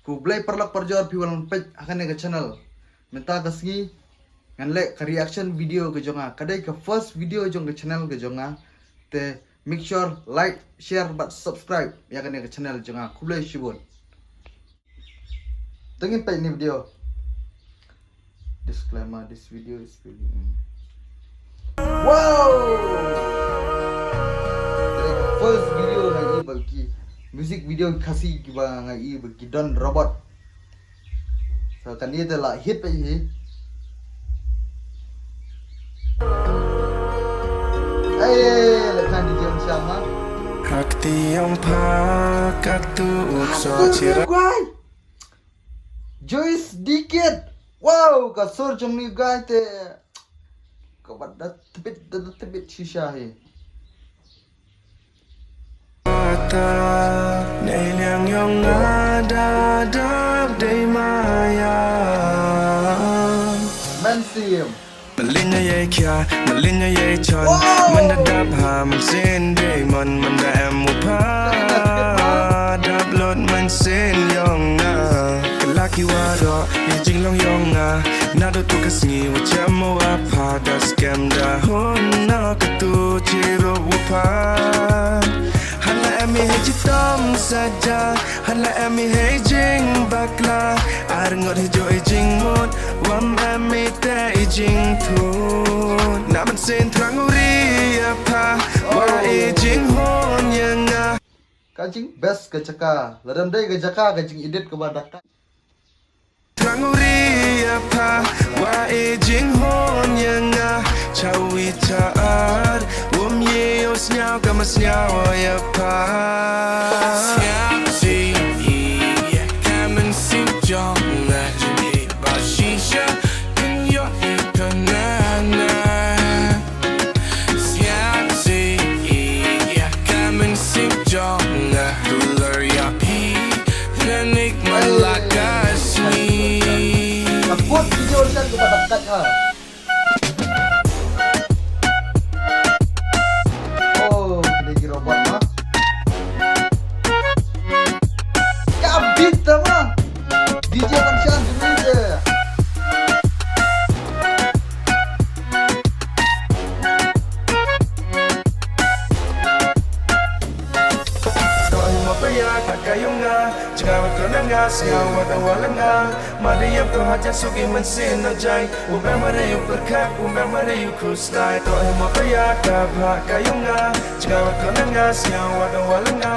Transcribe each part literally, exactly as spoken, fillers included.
Khublei paralok parajor phi wan peit ha kane ka channel. Mynta ka sngi ngan leh ka reaction video ka jong nga. Ka dei ka first video jong ka channel ka jong nga. Te make sure like, share bad subscribe ïa kane ka channel jong nga. Khublei shibun. Te ngin peit ïa kane ka video. Disclaimer, this video is being Wow! Ka dei ka first video nga ïohi ba ki music video Khasi kiba nga ïohi ba ki don robot. So kane te la hit peit hi. Ai, la khan DJ Shama. Hakti yong pha katu utso chira. Joyce Dikit. Wow, ka sur jong u guy te. Ka wat da tbit, da tbit shisha hi. Ata nei liang yong nga da dap dei maya. Mensim. Malin ya ye kya, malin ya ye chon. Wow. Manda dap ha man sin dei mon, manda em u pha. Dap lot man sin yong nga. Kalaki waro, ye jinglong yong nga. Nado tu ka sngi wa cham wa pha, da skem da hun na ka tu chiro wa pha. Hala em i hei chitom saja, hala em i hei jing bakla. Ar ngot hei jo i jing mut, wam em i te i jing thun. Na man sin trang uri ya pha, wa i jing hun ya nga. Ka jing best ka jaka, ladam dei ka jaka ka jing edit ka ba da ka. Trang uri ya pha, wa i jing hun ya nga, cha wi cha ar, wom ye yo sniaw ka ma sniaw ya pha. Sniaw si i ya ka man sin jong la jing i ba shisha, in yo i ka na na. Siang si i ya ka man sin jong la ruler ya pi. Nanik malaka sni. Ka kut video kan ka ba kat ha. Oh, kini ki robot ma. Ka beat ma. DJ Manshan dulu je. Doh hi mo paya ka kayunga, jnga wa kona nga, sia wa da wa langa. Mari yam ko haja sugi man sin no jai. U bang mari u perkak, u bang mari u khuslai. Doh hi mo paya ka bha kayunga, jnga wa kona nga, sia wa da wa langa.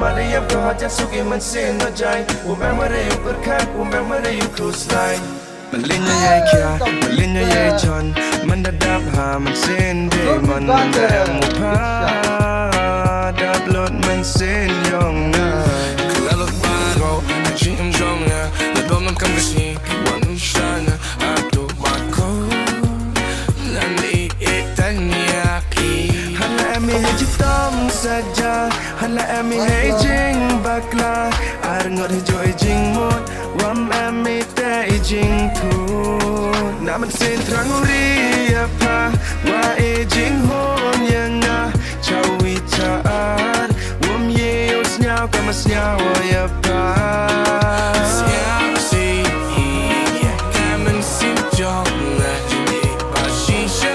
Mari yam ko haja sugi man sin no jai. U bang mari u perkak, u bang mari u khuslai. Malin ya ye kya, malin ya ye chon, manda dap ha man sin dei mon, manda em u pha, dap lot man sin yong nga. Kala lot ba ro, jing em jong nga, la dom nam kam ka sni, wan shana, atu ba ko, lan i e tanya ki. Hala em i hei jitom saja, hala em i hei jing bakla, ar ngot hei jo i jing mut, wam em i te i jing thun. Na man sin trang uri ya pha, wa i jing hun ya nga, cha wi cha ar, wom ye yo sniaw ka ma sniaw ya pha. Sniaw si i ya ka man sin jong la jing i ba shisha,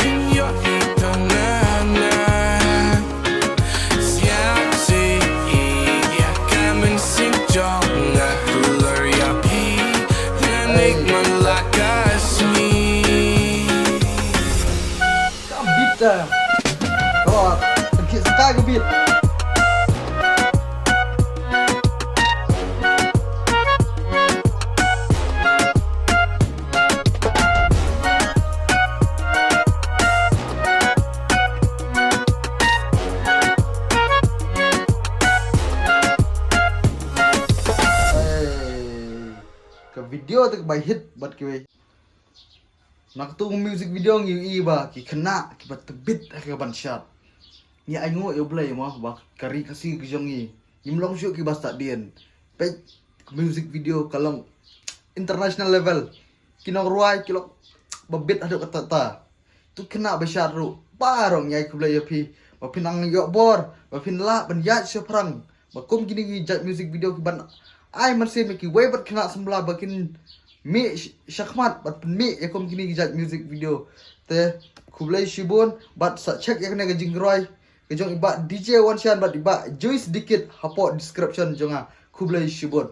in yo i tong na na. Siang si i ya ka man sin jong la ruler ya pi. Nanik man la ka sni. Ka beat ta. Oh, ki sky ka beat. Hey. Ka video te ka bai hit bad kiwei. Na katu music video ngi ïohi ba ki khynnah kiba tbit ha ka ban shad. Ngi ainguh ïa U Blei mo ba ka ri Khasi ka jong ngi. Ngim long shuh kiba stad dien. Peit ka music video ka long international level. Ki nongrwai ki long ba bit haduh katta katta. Tu khynnah ba shad ruh baroh ngi ai khublei ïa phi ba phin nang ïoh bor ba phin lah ban ïaid shaphrang. Ba kum kine ki jait music video ki ban ai mynsiem ïa kiwei pat ki khynnah samla ba kin mih sh- shakhmat bad pynmih ïa kum kine ki jait music video. Te khublei shibun bad sa check ïa kane ka jingrwai ka jong i Bah D J Wanshan bad i Bah Juice Dikit hapoh description jong nga. Khublei shibun.